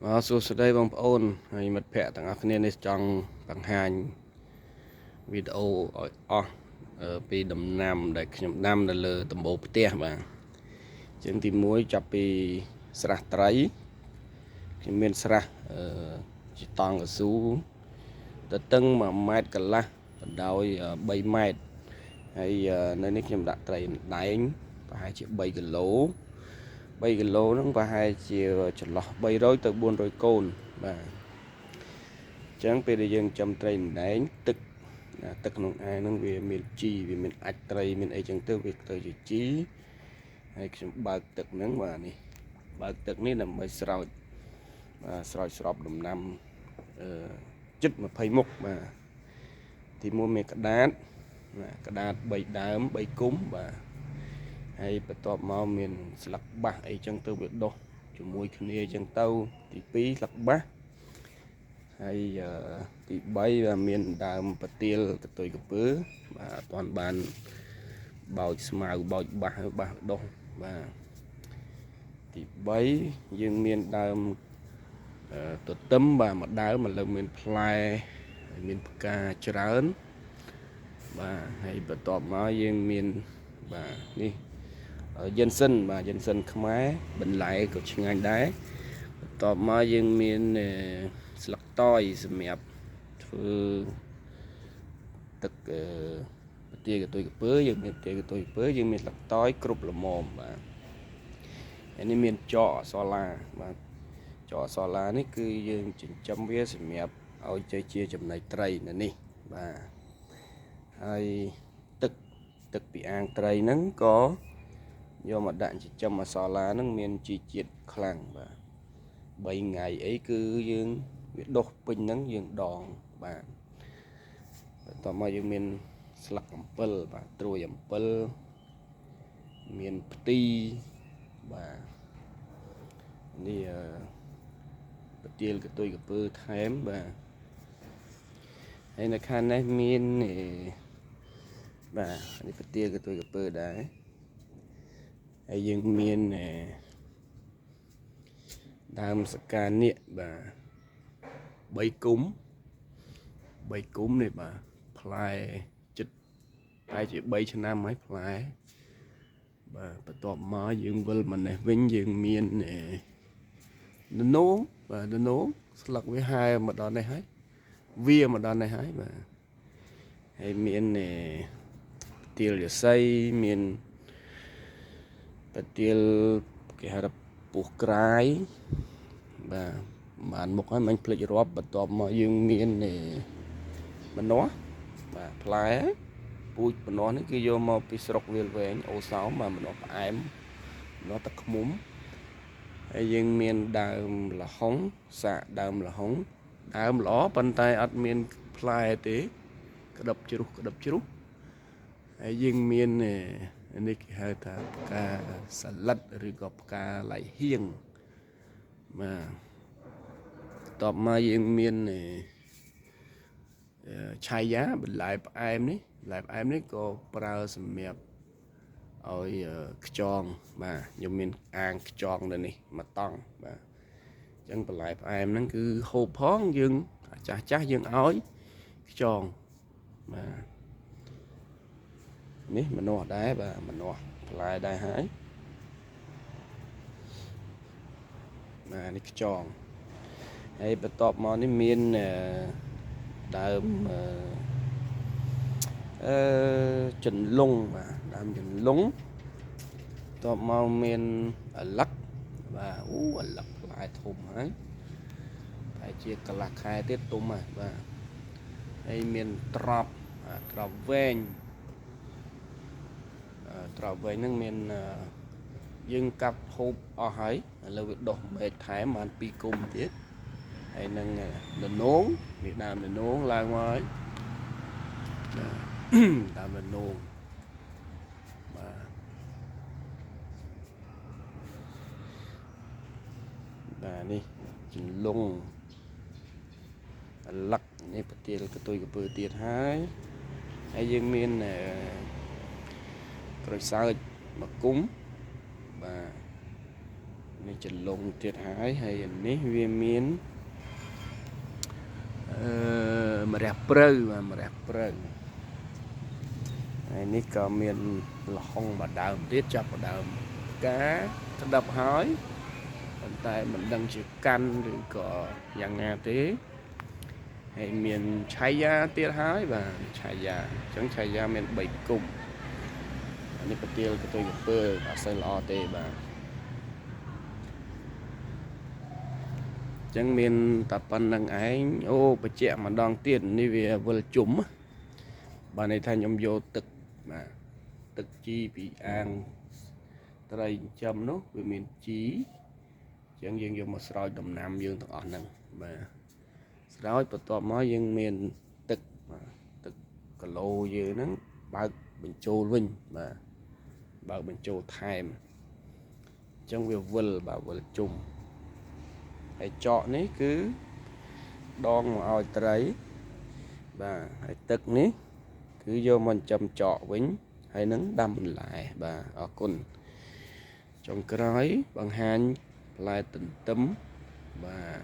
បាទសួស្តីបងប្អូនហើយមិត្តភ័ក្តិទាំងអស់គ្នានេះចង់បង្ហាញវីដេអូឲ្យអស់ពីដំណាំដែលខ្ញុំដាំនៅលើដំបូលផ្ទះបាទជាងទី1ចាប់ពីស្រះត្រីខ្ញុំមានស្រះជាតង់កស៊ូទៅតឹង1ម៉ែត្រកន្លះបណ្ដោយ3ម៉ែត្រហើយនៅនេះខ្ញុំដាក់ត្រីដែងប្រហែលជា3គីឡូ3គីឡូហ្នឹងប្រហែលជាចន្លោះ300ទៅ400កូនបាទអញ្ចឹងពេលដែលយើងចំត្រីដែងទឹកទឹកក្នុងអាងហ្នឹងវាមានជីវាមានអាចត្រីមានអីចឹងទៅវាទៅជាជីហើយខ្ញុំបើកទឹកហ្នឹងបាទនេះបើកទឹកនេះដើម្បីស្រោចបាទស្រោចស្រពដំណាំជិត20មុខបាទទី1មានក្តាតបាទក្តាត3ដើម3គុំបាទហើយបន្ទាប់មកមានស្លឹកបាសអីចឹងទៅវាដុះជាមួយគ្នាចឹងទៅទី2ស្លឹកបាសហើយទី3បាទមានដើមប្រទាលកតុយកពើបាទអត់ទាន់បានបោចស្មៅបោចបាសបាសដុះបាទទី3យើងមានដើមទទឹមបាទមួយដើមឥឡូវមានផ្លែមានផ្កាច្រើនបាទហើយបន្ទាប់មកយើងមានបាទនេះយិនសិនបាទយិនសិនខ្មែរបន្លែក៏ឆ្ងាញ់ដែរបន្ទាប់មកយើងមានស្លឹកតយសម្រាប់ធ្វើទឹកប្រទាលកតុយកពើយើងមានប្រទាលកតុយកពើយើងមានស្លឹកតយគ្រប់ល្មមបាទហើយនេះមានចកអសឡាបាទចកអសឡានេះគឺយើងចិញ្ចឹមវាសម្រាប់ឲ្យចេះជាចំណីត្រីនៅនេះបាទហើយទឹកពីអាងត្រីហ្នឹងក៏យកមកដាក់ចិញ្ចឹមអសឡាហ្នឹងមានជីជាតិខ្លាំងបាទ3ថ្ងៃអីគឺយើងវាដុះពេញហ្នឹងយើងដងបាទបន្ទាប់មកយើងមានស្លឹកអំពិលបាទត្រួយអំពិលមានផ្ទីបាទនេះប្រទាលកតុយកពើថែមបាទហើយនៅខាងនេះមានបាទនេះប្រទាលកតុយកពើដែរហើយយើងមានដើមសកានៀកបាទ3គុំ3គុំនេះបាទផ្លែចិត្តតែជា3ឆ្នាំហើយផ្លែបាទបន្ទាប់មកយើងវិលមកនេះវិញយើងមានននោបាទននោស្លឹកវាហែមកដល់នេះហើយវាមកដល់នេះហើយបាទហើយមានទាលយសីមានប្រទាលគេហៅថាពុះក្រាយបាទបានមុខហើយមិនភ្លេចរាប់បន្ទាប់មកយើងមានម្នាស់បាទផ្លែពូជម្នាស់នេះគឺយកមកពីស្រុកវាលវែងអូសោមបាទម្នាស់ផ្អែមម្នាស់ទឹកឃ្មុំហើយយើងមានដើមលហុងសាកដើមលហុងដើមល្អប៉ុន្តែអត់មានផ្លែទេក្តឹបជ្រុះក្តឹបជ្រុះហើយយើងមាននេះគេហៅថាផ្កាសាលិតឬក៏ផ្កាឡៃហៀងបាទតបមកយើងមានឆៃយ៉ាបន្លែផ្អែមនេះបន្លែផ្អែមនេះក៏ប្រើសម្រាប់ឲ្យខ្ចងបាទខ្ញុំមានអាងខ្ចងនៅនេះមួយតង់បាទអញ្ចឹងបន្លែផ្អែមហ្នឹងគឺហូបផងយើងចាស់ចាស់យើងឲ្យខ្ចងបាទនេះម្នាស់ដែរបាទម្នាស់ផ្លែដែរហើយបាទនេះខ្ចងហើយបន្ទាប់មកនេះមានដើមចន្លុងបាទដើមចន្លុងបន្ទាប់មកមានឪឡឹកបាទអូឪឡឹកផ្លែធំហើយប្រហែលជាកន្លះខែទៀតទុំហើយបាទហើយមានត្រប់ត្រប់វែងត្រប់វែងហ្នឹងមានយើងកាប់ហូបអស់ហើយឥឡូវវាដុះមែកថែមបាន2គុំទៀតហើយនឹងននោងនេះដើមននោងឡើងមកហើយដើមននោងបាទបាទនេះចន្លុងឪឡឹកនេះប្រទាលកតុយកពើទៀតហើយហើយយើងមានក្រូចសើចមួយគុំបាទ នេះចលងទៀតហើយហើយនេះវាមានអឺម្រះព្រៅបាទម្រះព្រៅហើយនេះក៏មានលហុងមួយដើមទៀតចាប់មួយដើមផ្កាក្តាប់ហើយប៉ុន្តែមិនដឹងជាកាន់ឬក៏យ៉ាងណាទេហើយមានឆៃយ៉ាទៀតហើយបាទឆៃយ៉ាអញ្ចឹងឆៃយ៉ាមាន3គុំអានេះប្រទាលកតុយកពើអត់សូវល្អទេបាទអញ្ចឹងមានតែប៉ុណ្្នឹងឯងអូបញ្ជាក់ម្ដងទៀតនេះវាវិលជុំបាទន័យថាខ្ញុំយកទឹកបាទទឹកជីពីអាងត្រីចិញ្ចឹមនោះវាមានជីអញ្ចឹងយើងយកមកស្រោចដំណាំយើងទាំងអស់ហ្នឹងបាទស្រោចបន្ទាប់មកយើងមានទឹកបាទទឹកគីឡូយើងហ្នឹងបើកបញ្ចូលវិញបាទបើកបញ្ចូលថែមអញ្ចឹងវាវិលបាទវិលជុំហើយចកនេះគឺដងមកឲ្យត្រីបាទហើយទឹកនេះគឺយកមកចិញ្ចឹមចកវិញហើយនឹងដាំបន្លែបាទអរគុណចុងក្រោយបង្ហាញផ្លែទន្ទឹមបាទ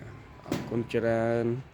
អរគុណច្រើន។